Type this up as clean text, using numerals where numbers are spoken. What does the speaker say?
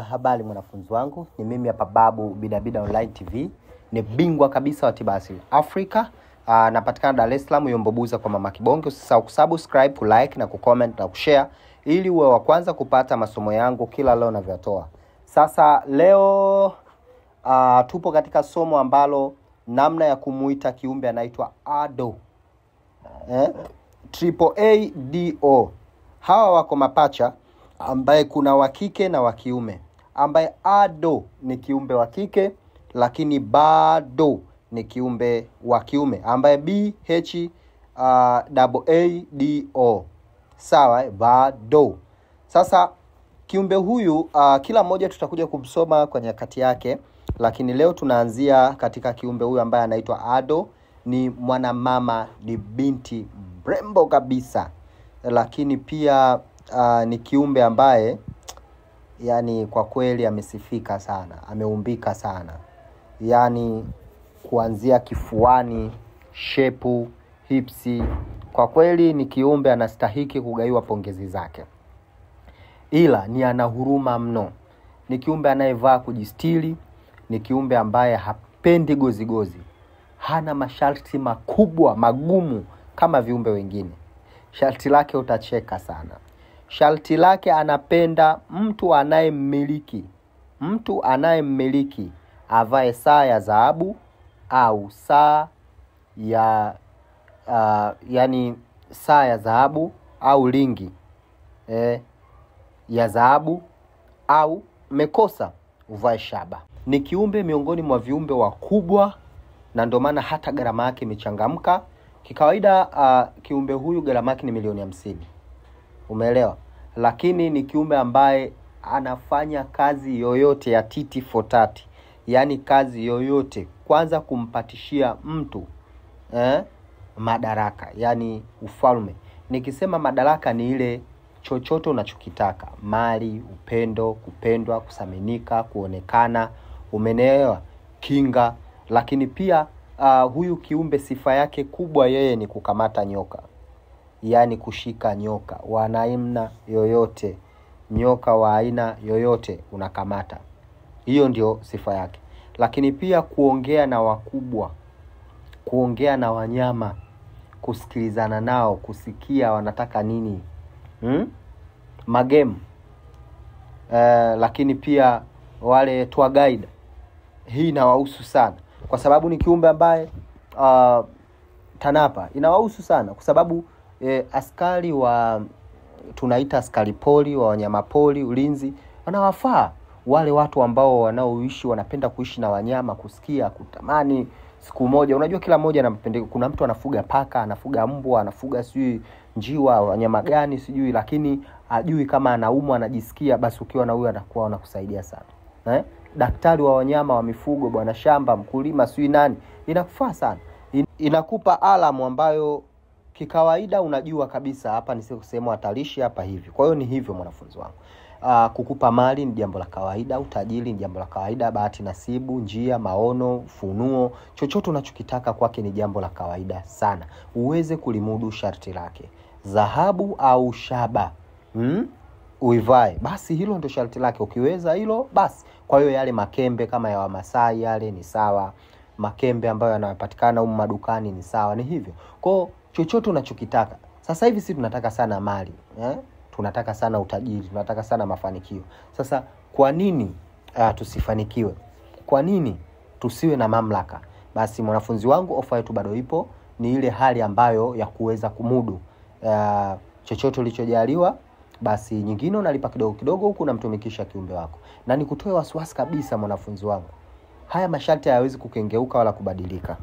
Habari mwanafunzi wangu, ni mimi hapa Babu Bidabida Online TV, ni bingwa kabisa wa tiba asili Afrika. Napatikana Dar es Salaam Yombobuza kwa Mama Kibonge. Usisahau kusubscribe, kulike na kucomment na kushare ili uwe wa kwanza kupata masomo yangu kila leo ninavyotoa. Sasa leo tupo katika somo ambalo namna ya kumuita kiumbe anaitwa Ado. Triple A D O. Hawa wako mapacha ambaye kuna wa kike na wa kiume, ambaye Ado ni kiumbe wa kike lakini Bado ni kiumbe wa kiume, ambaye B H A D O. Sawa, Bado. Sasa kiumbe huyu kila mmoja tutakuja kumsoma kwa nyakati yake, lakini leo tunaanzia katika kiumbe huyu ambaye anaitwa Ado. Ni mwanamama, ni binti mrembo kabisa, lakini pia ni kiumbe ambaye yani kwa kweli amesifika sana, ameumbika sana, yani kuanzia kifuani, shepu, hipsi, kwa kweli ni kiumbe anastahiki kugaiwa pongezi zake. Ila ni ana huruma mno, ni kiumbe anayevaa kujistili, ni kiumbe ambaye hapendi gozi gozi, hana masharti makubwa magumu kama viumbe wengine. Sharti lake utacheka sana. Sharti lake anapenda mtu anayemmiliki, mtu anayemmiliki avae saa ya dhahabu au saa ya yani saa ya dhahabu au lingi ya dhahabu au mekosa uvae shaba. Ni kiumbe miongoni mwa viumbe wakubwa, na ndio maana hata gharama yake imechangamka. Kikawaida kiumbe huyu gharama yake ni milioni 50. Umeelewa? Lakini ni kiumbe ambaye anafanya kazi yoyote ya TT430, yani kazi yoyote, kwanza kumpatishia mtu madaraka, yani ufalme. Nikisema madaraka ni ile chochote unachokitaka, mali, upendo, kupendwa, kusaminika, kuonekana, umeelewa, kinga. Lakini pia huyu kiumbe sifa yake kubwa yeye ni kukamata nyoka, yani kushika nyoka wa aina yoyote, nyoka wa aina yoyote unakamata. Hiyo ndio sifa yake. Lakini pia kuongea na wakubwa, kuongea na wanyama, kusikilizana nao, kusikia wanataka nini, magemu. Lakini pia wale tour guide, hii inawahusu sana kwa sababu ni kiumbe ambaye TANAPA inawahusu sana kwa sababu askari wa tunaita askari poli wa wanyama poli, ulinzi, wanawafaa wale watu ambao wanaoishi wanapenda kuishi na wanyama, kusikia, kutamani siku moja. Unajua kila mmoja anapenda, kuna mtu anafuga paka, anafuga mbwa, anafuga sijui njiwa, wanyama gani sijui, lakini ajui kama anaumwa, anajisikia, basi ukiwa na huyu anakuwa anakusaidia sana. Daktari wa wanyama wa mifugo, bwana shamba, mkulima, sijui nani, inakufaa sana. Inakupa alamu ambayo kikawaida unajua kabisa hapa ni sehemu hatarishi, hapa hivi. Kwa hiyo ni hivyo mwanafunzi wangu. Kukupa mali ni jambo la kawaida, utajiri ni jambo la kawaida, bahati nasibu, njia, maono, funuo, chochote unachokitaka kwake ni jambo la kawaida sana. Uweze kulimudu sharti lake. Dhahabu au shaba, uivae, basi hilo ndio sharti lake. Ukiweza hilo basi. Kwa hiyo yale makembe kama ya Wamasai yale ni sawa, makembe ambayo yanapatikana humu madukani ni sawa, ni hivyo. Kwa chochote unachokitaka. Sasa hivi sisi tunataka sana mali, tunataka sana utajiri, tunataka sana mafanikio. Sasa kwa nini tusifanikiwe? Kwa nini tusiwe na mamlaka? Basi mwanafunzi wangu, ofa yetu bado ipo, ni ile hali ambayo ya kuweza kumudu chochote ulichojaliwa, basi nyingine unalipa kidogo kidogo huku unamtumikisha kiumbe wako. Na nikutoe wasiwasi kabisa mwanafunzi wangu, haya masharti hayawezi kukengeuka wala kubadilika.